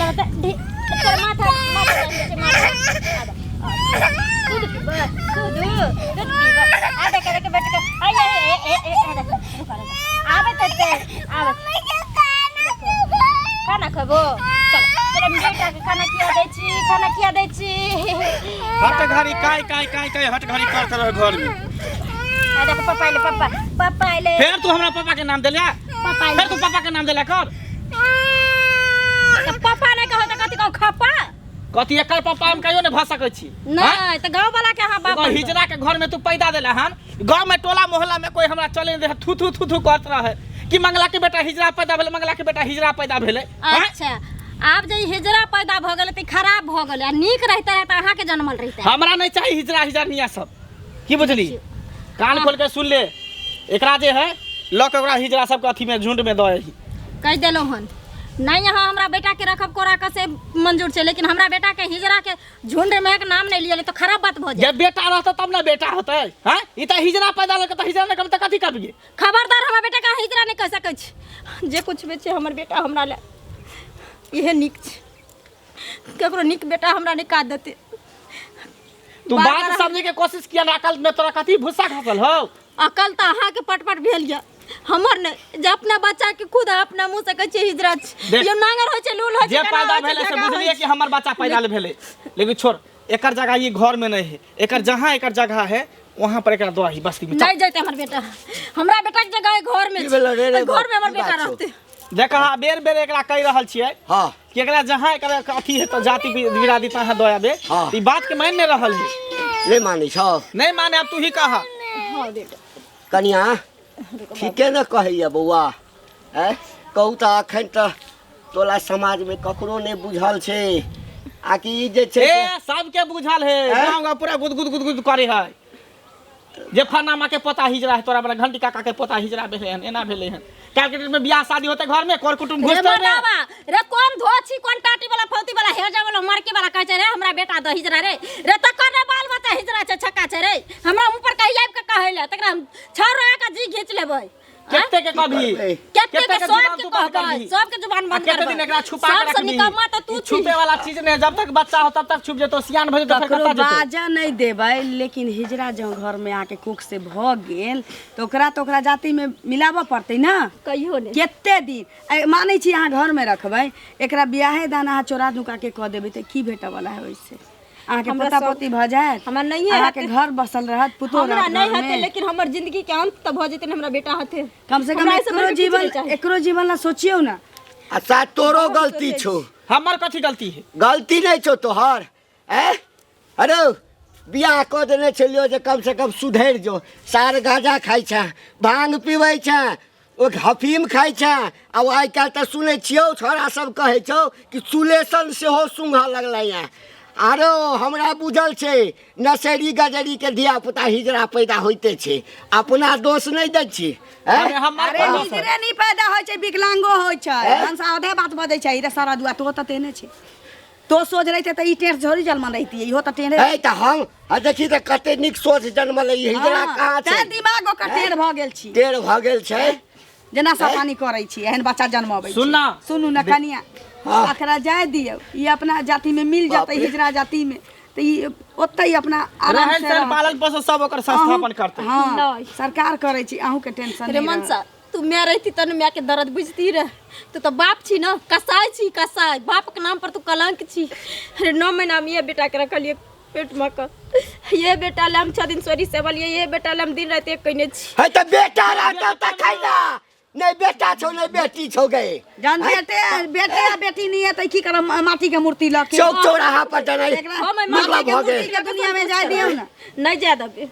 चल त तोर माथा माथा दर्द छै माथा। आबे, आबे। दूध पीबै, दूध दूध पीबै। आ देख देख बेटा के, आ ए ए ए ए ए, देख, रुका रुका, आबे त ते आबे। खाना खेबो? चल चल, हम बेटा के खाना खिया दै छी, खाना खिया दै छी। हट घड़ी काय काय काय काय हट घड़ी करत रहे घर में। आ देख, पापा आइले, पापा, पापा आइले। फेर तू हमरा पापा के नाम देलिया? पापा आइले। फेर तू पापा के नाम देला कर? तऽ पापा नहि कहत तऽ कथी कहू, खप्पा? कथी एकर पापा हम कहियो नहि भऽ सकै छी। नहि तऽ गाँव वाला के अहाँ बाप एगो बनबै। हिजड़ा के घर में तू पैदा देला हन। गांव में टोला मोहल्ला में कोई हमरा चले नहीं दे, थू थू थू थू करत रहे कि मंगला के बेटा हिजड़ा पैदा भेलै, मंगला के बेटा हिजड़ा पैदा भेलै। आँय? अच्छा, आब जे ई हिजड़ा पैदा भऽ गेलै तऽ ई खराब भऽ गेलै, आ नीक रहिते रहे तऽ अहाँके जनमल रहिते। हमरा नहीं चाहिए हिजड़ा हिजड़ा निया सब, की बुझली? कान खोल के सुन ले, एकरा जे है लऽ के ओकरा हिजड़ा सबके अथी में झुंड में दऽ अही। कहि देलहुँ हन, नहि अहाँ हमरा बेटाके रखब कोरा कऽ से मंजूर छै, लेकिन हमरा बेटाके हिजड़ाके झुंड में के नाम नहीं लिये तो खराब बात भ जाए। जब बेटा रहता तब ना बेटा होते हैं। ई त हिजड़ा पैदा लके त हिजड़ा ने कम त कथी करबिए? खबरदार, हमरा बेटा का हिजड़ा नहीं कह सकै छी। जे कुछ भी छै हमर बेटा हमरा ले इहे नीक छै, केकरो नीक बेटा हमरा नहीं काट देते। तू बार बात बार समझे के कोशिश किया ना, अकल में तोरा कथी भूसा खसल हो? अकल त अहाँ के पटपट भेल या, हमर नहीं, जे अपना बच्चा के खुद अपना मुंह से कहै छै हिजड़ा छै। देख, यो नांगर होइ छै, लूल होइ छै, जे केना पैदा होइ छै, भेलै से झगड़ा होइ बुझलिए छै। कि हमर बच्चा पैदा भेलै, लेकिन छोड़, एकर जगह ये घर में नहीं है, एकर जहाँ एकर जगह है वहाँ पर एकरा दो ही बस्ती में। चल। नहीं जैते हमर बेटा, हमरा बेटा के जगह घर में की छै। भेलै रे रे तऽ घर में हमर की बात बेटा छौ? रहतै। देख, हाँ, बेर बेर एकरा कहि रहल छियै कि एकरा जहाँ एकर अथी है तऽ जाति बिरादी तहाँ दऽ आबे। ई बात के मान नहीं रहल है। नहीं मानै छौ? नहीं माने, अब तू ही कहा। हाँ बेटा। कनिया ठीके ने कहैया बौआ, ऐं कहू तऽ अखन तऽ टोला समाज में ककरो नहीं बुझल छै आ कि ई जे छै ए सबके बुझल है। ऐं? गाँव गाँव पूरा गुद गुद गुद गुद करे है जे फलाना माँ के पोता हिजड़ा है, तोरा बड़ा घंटी काका के पोता हिजड़ा भेलै हन, एना भेलै हन। काल्हि के डेट में बियाह शादी होते घर में कर कुटुम्ब रे घुसते ने। मर्दाबा रे, कोन धोछी, कोन टाटी वाला, फौती वाला, हेजा वाला, मरके वाला कहै छै रे हमरा बेटा द हिजड़ा रे? रे तकर रे बाल बच्चा हिजड़ा छै, छक्का छै रे? हमरा ऊपर कही आबि के कहै ले तकरा हम छड़ रहा के जी घींच लेबै। केते के कभी केते के केते सबके जुबान तू बंद कहबै, करबिही? सबके जुबान आ बंद केते करबै। दिन एकरा छुपा के सबसँ रखबिही? निकम्मा तऽ तू ई छी। छुपे वाला चीज नहीं, जब तक बच्चा हो तब तक छुप जेतो, सियान भऽ जेतो फेर ककरो कतऽ जेतौ? बाजऽ नहि देबै, लेकिन हिजड़ा जँ घरमे आके कोख से भऽ गेल तऽ ओकरा तऽ ओकरा जातिमे मिलाबऽ पड़तै ने। कहियो नहि। कते दिन मानै छी अहाँ घरमे रखबै एकरा, बियाहे दान अहाँ चोरा नुका के कऽ देबै तऽ की भेटऽ वाला है ओहिसे? अहाँके हमरा पोता सब- पोती भऽ जायत, हमरा नहिये अहाँके हेतै। घर बसल रहत, पुतोह हमरा रहत नहीं घरमे। हेतै, लेकिन हमर जिंदगी के अंत तऽ भऽ जेतै ने हमरा बेटा हेतै। कम से कम हमरा एहिसँ एकरो बढ़िके किछु जीवन नहि चाही। एकरो जीवन ला सोचियौ ने। आ शायद तोरो गलती छौ। हमर कथी गलती है? गलती नहीं छौ तोहर। ऐं अरे बियाह कऽ देने छलियौ जे कम से कम सुधरि जो, सार गाँजा खाइ छै, भांग पीबै छै, ओ हफीम खाइ छै, आ ओ आइ काल्हि तऽ सुनै छियौ छोड़ा सब कहै छौ कि सुलेशन सेहो सूँघऽ लगलै हँ। आरो हमरा बुझल छै नशेरी गजरीके धियापुता हिजड़ा पैदा होइते छै, अपना दोष नहि दै छी। ऐं? अरे हमर अरे कोन दोष है? हिजड़े नहि पैदा होइ छै, विकलांगो होइ छै। हम आधे बात बजै छै रे सारा दुआ, तो तऽ तेहने छै। तो सोच रहिते तऽ ई टेढ़ झोरी जलमल रहितियै, इहो तऽ टेढ़े। है तऽ हम आ देखी तऽ कते नीक सोच जनमल ई हिजड़ा हाँ, कहाँ छै? तें दिमाग ओकर टेढ़ भऽ गेल छी। टेढ़ भऽ गेल छै। जेना सपानी करै छी, एहन बच्चा जन्मबै सुन ना। सुनू ने कनिया, एकरा जाय दियौ, ई अपना जाति में मिल बाप जेतै, रे। हिजड़ा जाति में तऽ ई ओतै अपना आराम रहन से सहन रहतै। पालन पोषण सब ओकर संस्थापन करतै। हाँ, नहि। सरकार करै छी, अहूँके टेंशन रे नहि मनसा, रहत। तू माय रहती तब ने मायके दर्द बुझती रह। तू तऽ बाप छी ने, कसाई छी कसाई, बापके नाम पर तू कलंक छी रे। 9 महीना हम ये बेटाके रखलियै पेटमे कऽ, ये बेटा ले हम 6 दिन सोरी सेवलियै, ये बेटा ले हम दिन राति एक कयने छी। है तऽ बेटा रहतौ तखन ने, नहि बेटा छौ नहि बेटी छौ गे। जहन बेटे बेटे आ बेटी नहि है तऽ की करब माटी के मूर्ति लऽ के? चौक चौराहा पर जेनाइ एकरा हम एहि मतलब माटी के भऽ गेल। मूर्ति के दुनिया में जाय दियौ ने। नहि जाय देबै।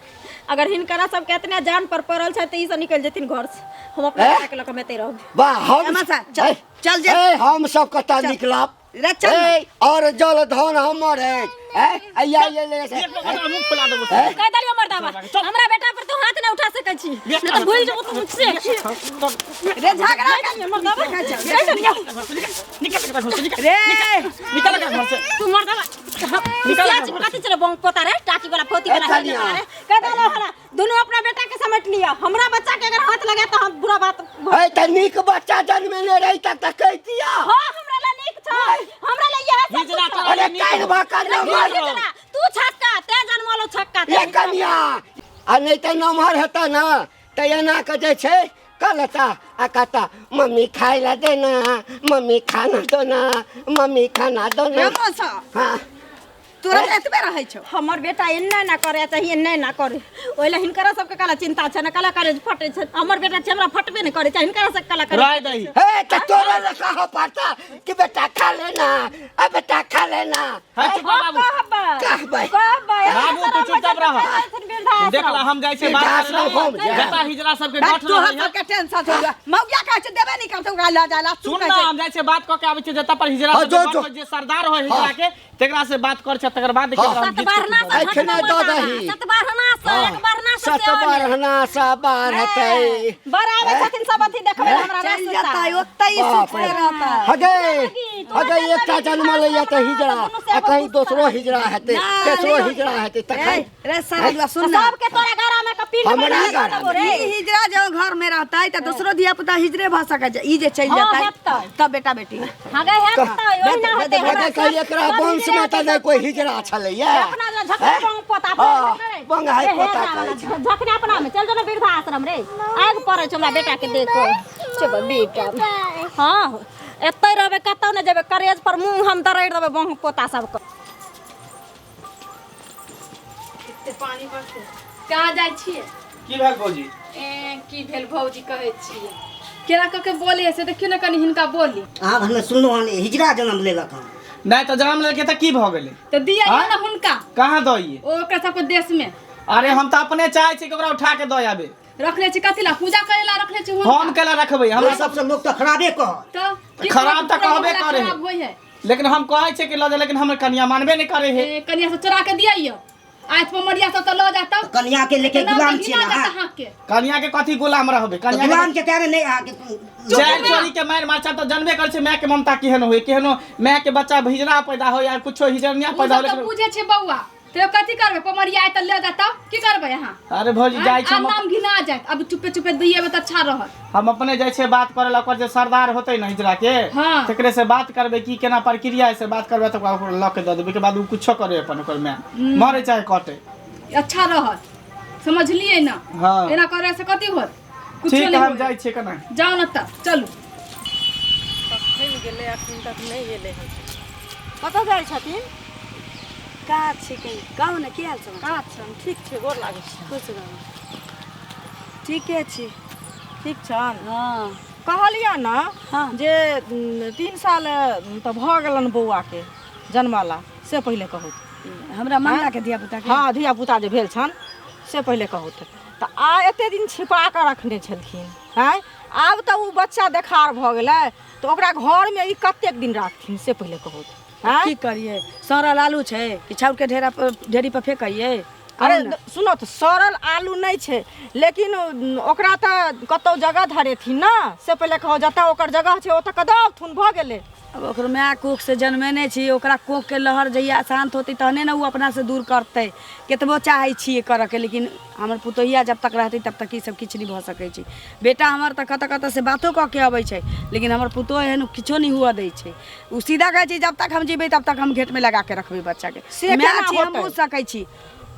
अगर हिनकरा सबके एतना जान पर पड़ल छै तऽ ई सब निकलि जेथिन घर से, हम अपना हैं? बेटा के लऽ कऽ हम एतै रहबै। वाह, हम एमा सा, चल, ए, चल जे। ए, हम सब कतऽ निकलब? रे चल ना। ए, और जल धन हमर अछि। ए, अइया, अइया, अइया, अइया। मुँह फुला देबो। ए? कहि देलियौ मर्दाबा, हमरा बेटा पर तू हाथ नहि उठा सकै छी, नहि तऽ भूलि जेबौ तू मुझसे। रे झगड़ा कहि देलियौ मर्दाबा, देखै छौ, कहि देलियौ। निकल एकरा घर से, निकल। रे निकल एकरा घर से। तू मर्दाबा निकल। कथी चले बम पोता रे, टाटी वाला, फोती वाला, ए, हेजा कनिया। वाला रे? कहि देलियौ हमरा दुनू अपना बेटा के समेट लिअ। हमरा बच्चा के अगर हाथ लगे तऽ हम बुरा बात। ए, तऽ नीक बच्चा जन्मेने रहिता तऽ कहितिया। हाँ, हमरा ला नीक छै, हमरा हिजरा तोरा अरे नीक काल्हि भऽ कऽ नमहर हिजरा, तू छक्का ते जनमलो छक्का ते ये कनिया आ नहि तऽ नमहर हेतै ने तऽ एना कऽ जे छै कहलता आ कहता मम्मी खाय ला दे ना, मम्मी खाना दो ना, मम्मी खाना दो ना। रे मौसा, हाँ तोरा तऽ एतबे रहै छौ। हमर बेटा एना ना करे चाही, एना ना करे, ओहि ला हिनकरा सबके काला चिंता छै ने, काला करेज फटे छै। हमर बेटा छै हमरा फटबे नहि करे छै, हिनकरा सबके काला करेज रह दही। हे तऽ तोरा ने कहऽ पड़ता कि बेटा खा लेना, आ बेटा खा लेना। है चुप रह बाबू। कहबै कहबै। कहबै बाबू, तू चुपचाप रह। देख ला हम जाइ छियै बात वृद्धाश्रम करे हम जायब। जता हिजरा सबके बा, गठ तोहर रहै है। सबके टेंशन छौ। मौगिया कहै छै देबे नहि करतौ, ओकरा लऽ जा ला, तू सुन कहै ना, छै। हम जाइ छियै बात कऽ के आबै छियै जता पर हिजरा हाँ, सबके जो, गठ जो। होय, जे सरदार होय हिजरा के तेकरा से बात कर छै, तकर बाद देखियै हाँ। तोरा हम घीच के सतबरना दऽ से एखने झटना दऽ मचाना, दही। सतबरना से एक बरना से सेहो नहि। सतबरना सँ बार हेतै। बड़ आबै छथिन सब अथी देखबै लए हमरा चलि रास्ता। जेतै ओतै बाप सुखले रे। रहतै। हगे हगे एकटा जन्मलै या तऽ हिजड़ा आ कहीं दोसरो हिजड़ा हेतै, ना, तेसरो नहि। हिजड़ा हेतै तखन। ए, रे सारा सुन ना। सबके तोरा गरा में के पिंड हमरा बना गरा देबो रे। ई हिजड़ा जो घर में रहतै तऽ दोसरो धिया पुता हिजड़े भऽ सकै छै। ई जे चलि हाँ, जेतै हेतै। तब बेटा बेटी। हगे हेतै, ओहिना दे, होतै दे, हमरा हगे कहीं एकरा सब वंश में तऽ नहि कोइ हिजड़ा छलैया। अपना जे झकने बंग पोता हाँ, अपना रे। बंग है ए, हे पोता राम, कहै छै। झकने अपना में चल जो ना वृद्धाश्रम रे। आगि पड़ै छै हमरा बेटा के देखो। चल बेटा। हाँ, एतै रहबै कतौ नहि जेबै, करेज पर मुँह हम दरड़ि देबै बंग पोता सबके। कते पानी बरसे। कहाँ जाइ छियै? की भेल भौजी? ए, की भेल भौजी कहै छियै? केना कऽ के बोले से देखियौ ने कनि हिनका बोली। अहाँ घरमे सुनलहुँ हन हिजड़ा जन्म लेलक हन। नहि तऽ जन्म लेलकै तऽ की भऽ गेलै? तऽ दिअ आँय? ने हुनका। कहाँ दइए? ओ ओकरा सबके देश में। अरे हम तऽ अपने चाहै छी कि ओकरा उठा के दऽ आबे। रखले छी कथी ला? पूजा करे ला रखले छी हुनका। हम केला रखबै? हमरा हमरा सबसँ लोक तऽ खराबे कहत। तऽ की खराब तऽ पूरा कहबे मोहल्ला करे है। खराब होइ है। लेकिन हम कहै छियै कि लऽ जा, लेकिन हमर कनिया मानबे नहि करे है। ए, कनिया सब चोरा के दिअ, आज पमरिया सब तऽ लऽ जाता। कनिया के लेके तऽ गुलाम छियै घिना ने जाता अहाँ? हाँक के। कनिया के कथी गुलाम रहबै? तऽ कनिया के गुलाम के तेरे नहि अहाँके चारि चोरी के मारि मारचा तऽ जानबे करै छै माय के ममता केहन होय, केहनो माय के बच्चा हिजड़ा पैदा होय या कुछो हिजड़निया ओ पैदा सब होय तऽ लेकिन बुझै छै बौआ, तऽ कथी करबै? पमरिया आयत तऽ लऽ जाता, की करबै अहाँ? अरे भौजी जाइ छी आब हम नाम घिना जायत, अब चुपे चुपे दिएबै तऽ अच्छा रहत। हम अपने जाइ छियै बात करे ला, ओकर जे सरदार होतै ने हिजड़ा के, हाँ। तकरे से बात करबै कि केना प्रक्रिया है, से बात करबै तऽ ओकरा लऽ के दऽ देबै के बाद ओ कुछो करे अपन, ओकर माय मरे चाहे कटे। अच्छा रहत, समझलियै ने? हाँ। एना करे से कथी होत? कुछो ठीक है, नहि हम होत। जाइ छियै केना। जाउ ने तऽ चलू। कखन गेलै, अखन तक नहि एलै हन। कतऽ जाइ छथिन? का छिकै कहू ने, की हाल समाचार? कहाँ छनि? ठीक छै, गोर लागै छै। खुश रहू। ठीके छी। ठीक छनि? हँ। कहलियै ने हाँ। जे 3 साल तऽ भऽ गेलनि बौआके जन्मला, से पहिले कहू। हमरा मंगला के धिया पुता के? हाँ, धिया पुता जे भेल छनि से पहिले कहू। तऽ आ एते दिन छिपा कऽ रखने छलखिन आँय, आब तऽ ओ बच्चा देखार भऽ गेलै, तऽ ओकरा घरमे ई कतेक दिन राखथिन से पहिले कहू। आँय? की करियै, सड़ल आलू छै कि छाउर के ढेरा पर ढेरी पर फेकैयै? अरे सुनो तऽ, सड़ल आलू नहि छै, लेकिन ओकरा तऽ कतहु जगह धरेथिन ने, से पहिले कहू। जतऽ ओकर जगह छै ओतऽ कऽ दऽ भऽ गेलै। अब ओकर माय कोख से जन्मेने छी, ओकरा कोख के लहर जहिया शान्त होतै तहने ने ओ अपना से दूर करतै। केतबो चाहै छियै करऽके, लेकिन हमर पुतोहिया जब तक रहतै तब तक ई सब किछु नहि भऽ सकै छै। बेटा हमर तऽ कतऽ कतऽ से बातो कऽ के अबै छै, लेकिन हमर पुतोह एहन किछो नहि हुअ दै छै। ओ सीधा कहै छै जब तक हम जीबै तब तक हम घेटमे लगा के रखबै बच्चाके। से माय केना छी हम होतै? बुझि सकै छी,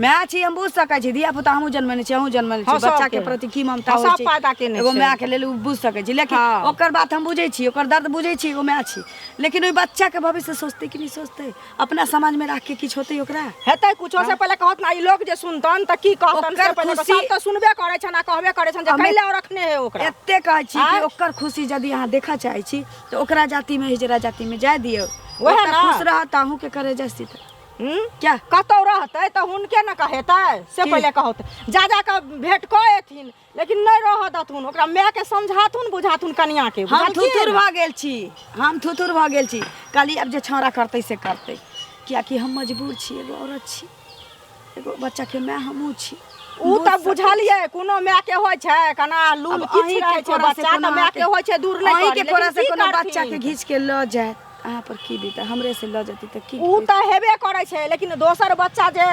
माय छी हम बुझि सकै छी, धिया पुता हमहूँ जन्मेने छी, अहूँ जन्मेने छी। हँ, बच्चा के सबके। प्रति की ममता हँ, होइ सब छै पैदा केने एगो छै। माय के लेल, ओ बुझि सकै छी। लेकिन हाँ। ओकर बात हम बुझै छी, ओकर दर्द बुझै छी, एगो माय छी, लेकिन ओहि बच्चा के भविष्य सोचतै कि नहि सोचतै? अपना समाज में राख के किछु होतै ओकरा? हेतै कुछो से पहिले कहत ना, ई लोग जे सुनतन तऽ की कहतन से ओकर पहिले खुशी- सब तऽ सुनबे करै छन आ कहबे करै छन जे हमे- कैले रखने है ओकरा। एते कहै छी कि आँय? ओकर खुशी यदि अहाँ देखऽ चाहै छी तऽ ओकरा जाति में हिजड़ा जाति में जाय दियौ, वएह ओतऽ ना। खुश रहत, अहूँ के करे जाय सीता। क्या कतौ रहतै तऽ हुनके ने कहेतै से की? पहिले कहत। जा जा कऽ भेंट कऽ एथिन, लेकिन नहि रहऽ दथुन ओकरा, माय के समझाथुन बुझाथुन कनिया के। हम बुझलखिन? थुथुर भऽ गेल छी, हम थुथुर भऽ गेल छी। कहली आब जे छौड़ा करतै से करतै, कियाकि हम मजबूर छी, एगो औरत छी, एगो बच्चा के माय हमहूँ छी। उ तऽ बुझलियै कोनो माय के होइ छै कना लूल अब किछु अहीं के रहै छै कोरा से बच्चा तऽ कोनो माय के अहाँके- होइ छै दूर नहि अहीं करी, के कोरा लेकिन से की कोनो बच्चा के करथिन? घींच के लऽ जायत, अहाँ पर की बीतत? हमरे से लऽ जेतै तऽ की उ तऽ हेबे करै छै, लेकिन दोसर बच्चा जे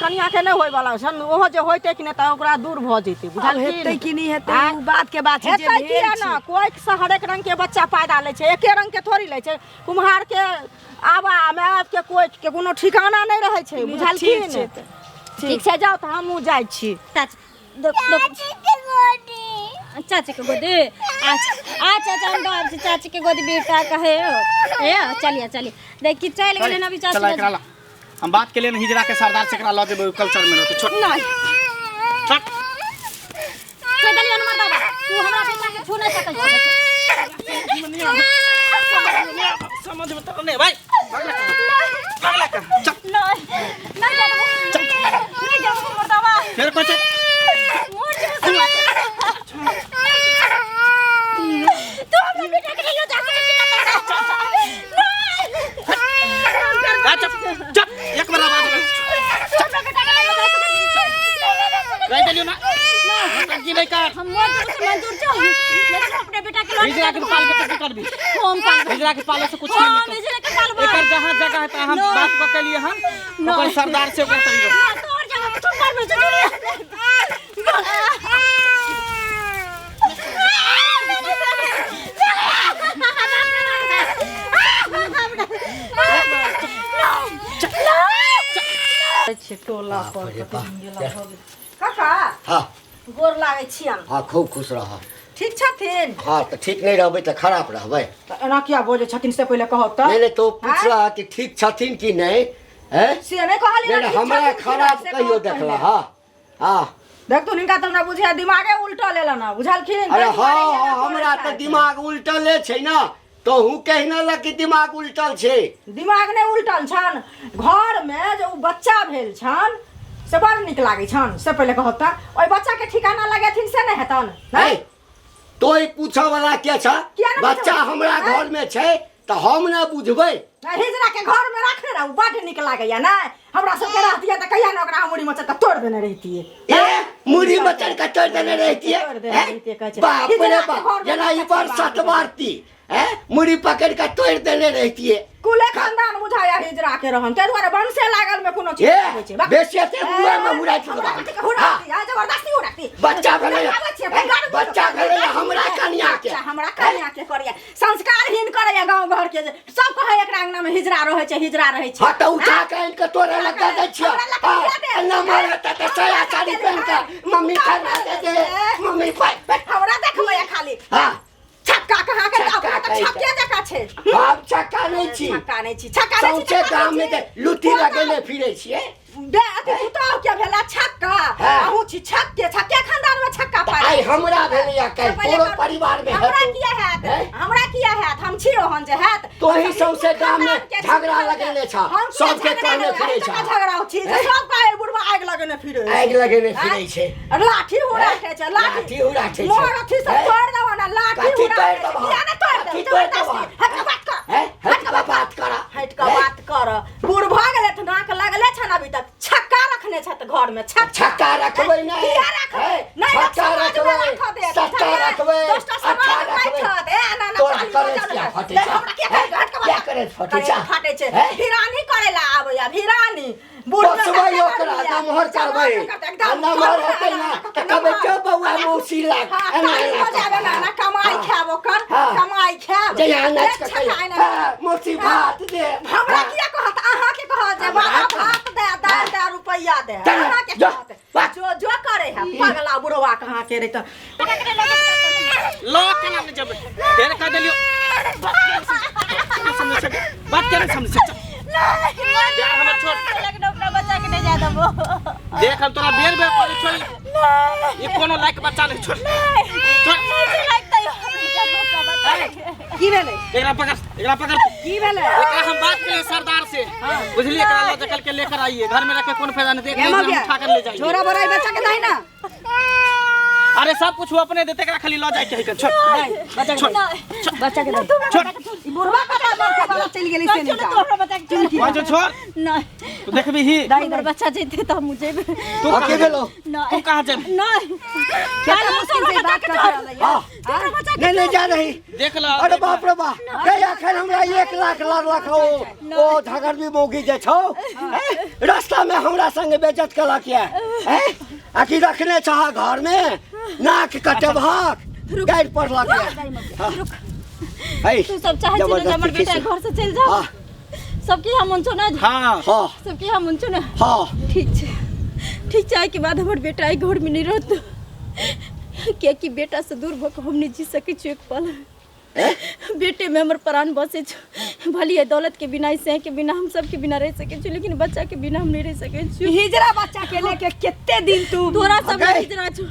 कनिया के नहि होय वाला छन, ओहो जे होइतै कि नहि तऽ ओकरा दूर भऽ जेतै। आब बुझलखिन? हेतै कि नहि हेतै आँय? उ बात के बात छै जे हेतै भेल किया छै। ना, कोइ से हरेक रंग के बच्चा पैदा लै छै, एके रंग के थोड़ी लै छै। कुम्हार के आब माय बापके कोइ के कोनो ठिकाना नहि रहै छै बुझलखिन। ठीक छै तऽ। ठीक छै, जाउ तऽ हमहूँ जाइ छी। चाची देख देख, चाची के गोदी। अच्छा अच्छा अच्छा, हम बाप छी, चाची के गोदी बेटा कहे। ए चलिए चलिए, देखी चलि गेलै अभी चाची। चला एकरा ला, हम बात के लिए हिजरा के सरदार से एकरा ल जेबै, कल्चर में रहतै। छोड़। नहीं। छोड़। कह देलियै हनुमान बाबा, तू हमरा बेटा के छू नहीं सकै छी। समझ में तो नहीं भाई, भगला कर, चल। नहीं नहीं जाबो, नहीं जाबो मर्दावा। फिर कुछ मोर जेबो। तू हमरा बेटा के ले जा सकै छी ना? नहीं। चुप चुप, एक बार आवाज में तू हमरा बेटा के ले जा सकै छी? रह देलियो ना की नहीं कर। हम मोर जेबो से मंजूर छौ, लेकिन अपने बेटा के हिजरा के पाल के तो की करबी? हम पालबै। हिजरा के पाले से कुछ नहीं हम मिलतौ। हिजरा के पालबै। एकर जहाँ जगह है तहाँ हम नहीं। बात कऽ के लिए हम नहीं। ओकर सरदार से ओकर तरीका। ना, तोहर जगह पर तू मरबै छै दुनिया। टोला पर रे बाप। काका। हाँ। गोर लागै छियनि। हाँ, खूब खुश रह। ठीक छथिन? हाँ, तऽ ठीक नहि रहबै तऽ खराब रहबै? तऽ एना किया बजै छथिन से पहिले कहब तऽ। नहीं नहीं, तो पूछ रहा कि ठीक छथिन कि नहीं हैं? से नहि कहलियै। नहीं नहीं, हमरा खराब कहियो देखला? हाँ हाँ। देख तू, हिनका तऽ हमरा बुझाय दिमागे उल्टल एलन हँ, बुझलखिन? अरे ताहि दुआरे हाँ एना हाँ, करै हमरा तऽ छथि। दिमाग उल्टले छै ना, तोहू कहने लग कि दिमाग उल्टल छै। दिमाग नहि उल्टल छनि। घरमे जे ओ बच्चा भेल छनि से बड़ नीक लागै छनि, से पहिले कहब तऽ ओहि बच्चाके ठिकाना लगेथिन से नहि हेतनि? नहीं, तो ई पूछऽ वाला के छ? किया ने बच्चा पूछऽ? हमरा घर में छै तऽ हम ने बुझबै? हिजरा के घर में रखने रहू, बड नीक लागैया। नहि हमरा सबके रहतियै तऽ कहिया ने ओकरा हम मुड़ी मचर के तोड़ि देने रहितियै। ए, मुड़ी मचर के तोड़ देने रहितियै? तोड़ि देने हैं? रहितियै, कहै छै। बाप रे हिजरा के बाप, घरमे जेना ई रखने पर छै। सतवारती हैं, मुड़ी पकड़ के तोड़ देने रहितियै। कुले खानदान बुझाया हिजरा के रहन, ताहि दुआरे वंशे लागल में कोनो चीज ए, नहि होइ छै। बेसी एते मुँहे में उड़ाइ छै। हमरा कथी के हुराती? आ जबरदस्ती हुराती। बच्चा भेलै, आबै छियै, भंगार बुझो। बच्चा भेलै हमरा कनिया के। बच्चा हमरा कनिया के करैया, संस्कारहीन करैया गाँव घर के, जे सब कहै एकरा अंगना में हिजरा रहै छै, हिजरा रहै छै। हाँ, तऽ उठा के आनि के तोरे लग दे दै छियौ। हमरा लग हाँ, दे दे। नमर हेतै तऽ साया साड़ी पहिन के मम्मी खाना दे दे मम्मी, पाइ हमरा देखबै खाली। हाँ। छक्का कहाँ के? छक्का अपना तऽ कहै छै। छक्के जकाँ छै। हम छक्का नहि छी। छक्का नहि छी, छक्का नहि छी। सौंसे छक्का गाम में नहि छी। तऽ लुत्ती लगेने फिरै छियै। बे अथी पुतहु के भेला छक्का। हाँ। अहूँ छी छक्के, छक्के खानदान में छक्का पाइ। आइ हमरा भेलैया, काल्हि पहिले तोरो करू। परिवार में हमरा हेतौ। किया हैत? हैं? हमरा किया हैत? हम छी ओहन जे हैत? तोही सौंसे गाम में खानदान के छी झगड़ा हम। लगेने छह। हम किया सबके झगड़ा कहने लगेने? फिरै अहीं छह। कहाँ झगड़ा छी जे हैं? सब कहै बुढ़वा आगि लगेने फिरै छै। आगि लगेने फिरै छै। लाठी उड़ाठे छै, लाठी। लाठी उड़ाठे छै। मोर अथी सब हैं? तोड़ि देबो ने, लाठी कथी उड़ाठे तोड़ि छै। देबह? किया ने तोड़ि कथी देब? तोड़ि देबह? जबरदस्ती। हट कऽ बात कर। हैं? हट कऽ बात कर। हटि कऽ बात कर। बूढ़ भऽ गेलै तऽ नाक लगले छनि अभी तक। छक्का रखने छथि घरमे, छक्का। छक्का रखबै नहि। किया रखबै? हैं? नहि छक्का समाजमे रखबै, राखऽ देत। सट्टा रखबै, 10टा अट्ठा समाज रखबै। बैठत। ए, एना एना तोरा ताली करेज बजाउ किया ने। फटै देख, छौ? हमरा किया करेज? हट कऽ किया बात। करेज फटै करेज छौ? फटै छै। हैं? भिरानी करै ला आबैया, भिरानी। बूढ़ पोसबै ओकरा, नमहर करबै। आ नमहर हेतै ने तऽ कहबै चल बौआ मौसी लग। हाँ, एना ताली एना बजाबै ना, ना, कमाई हाँ। खायब ओकर, हाँ। कमाई खायब। जहिया नाच कऽ एक छक्का कहियै, एना। हाँ, मौसी भात दे। हमरा हाँ। किया कहत? अहाँके कहत जे हमरा बाबा कहत। भात दे, दालि दे, रुपैआ दे। चल, अहाँके जो, कहत। वाह। जो जो करे है पगला बुढ़वा कहाँ के रे तऽ। ल केना नहि जेबै? फेर कह देलियो, बात केना समझै छै? बात केना समझै छै? यार हमर छोड़। अपना बच्चा के नहीं जा देबो। देख, हम तोरा बेर बेर कहै छोड़, ई कोनो लायक बच्चा नहीं, छोड़ छोड़। की भेलै? एकरा पकड़, एकरा पकड़। की भेलै? एकरा हम बात केलिए सरदार से, बुझलिए? एकरा ल जकल के लेकर आइए, घर में रखे कोन फायदा नहीं। देख हे ले, मगिया, हम उठा कर ले जाइए। झोरा बोराई बच्चा के दही ना। अरे सब कुछ वो अपने देते, एकरा खाली ल जाए के है। छोड़। बच्चा के छोड़। दही, बच्चा के दही। छोड़। ई बुढ़वा कतऽ बड़का वाला चलि गेलै से नहि जान। बच्चा के वहाँ जो छोड़। नहीं। तू देखबी ही। हमर बच्चा जैते तऽ हम जेबै। तू हाँ, की भेलौ? तू नहीं। कहाँ जेबी? नहीं। कते मुश्किल से ई बात कऽ के रहलैया। हाँ। नहीं नहीं, जा रही। देख ल। अरे बाप रे बाप, गई अखन हमरा 1 लाख लड़लक हौ। ओ झगड़बी मौगी जे छौ, हैं? रास्ता में हमरा संगे बेइज्जत केलक ये, हैं? आ की रखने छह घर में? नाक कटेबहक, गाड़ि पढ़लक ये। हाँ। है, तू सब चाहे छी ने जे हमर जबरदस्ती बेटा खींच। घर से चलि जाओ। हाँ। सबके यहाँ मन छौ ने? हाँ। हाँ। सबके यहाँ मन छौ ने? हाँ। ठीक छै, ठीक छै। आइके बाद हमर बेटा एहि घरमे नहि रहत, कियाकि बेटासँ दूर भऽ कऽ हम नहि जी सकै छी एक पल। बेटे में हमर प्राण बसै छै। भले दौलत के बिना, सह के बिना, हम सबके बिना रह सकै छी, लेकिन बच्चा के बिना हम नहीं रह सकै छी। हिजरा बच्चा के लेके कते दिन तू तोरा सब अगे। हिजरा छौ,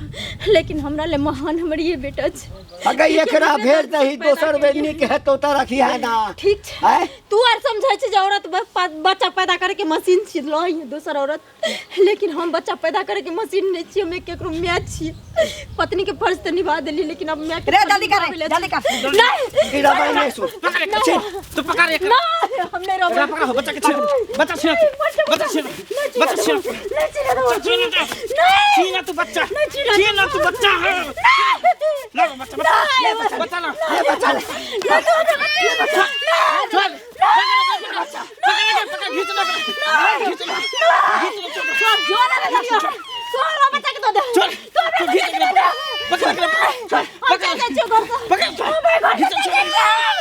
लेकिन हमरा ले महान हमर ये बेटा छै। अगर एकरा भेज दही दोसर बेर नीक हेतौ तऽ रखिहे ना। ठीक छै। आँय? तू आर समझै छै जे औरत बच्चा पैदा करे के मशीन छी, लऽ दोसर औरत, लेकिन हम बच्चा पैदा करे के मशीन नहीं छी। हम केकरो my छी। पत्नी के फर्ज तऽ निभा देली, लेकिन अब my के रे, फर्ज जल्दी कर रे, निभाबै ले जल्दी कर। नहीं। ई रबाई नहीं सुन। पकड़ एकरा। तू पकड़ एकरा। नहीं, हम नहीं रहबै। एकरा पकड़, बच्चा के छीन, बच्चा छीन, बच्चा छीन, बच्चा छीन, छीन, छीन तू बच्चा, छीन तू बच्चा। ला बच्चा, बच्चा, बच्चा ला। ले बच्चा ले। चल, पकड़, पकड़, पकड़, घीच ले, घीच ले, घीच ले, चल। तोरा बच्चा के दऽ दे। चल, तू घीच ले, पकड़, पकड़, हम चल जाइ छियौ घर से। पकड़, घीच, चल।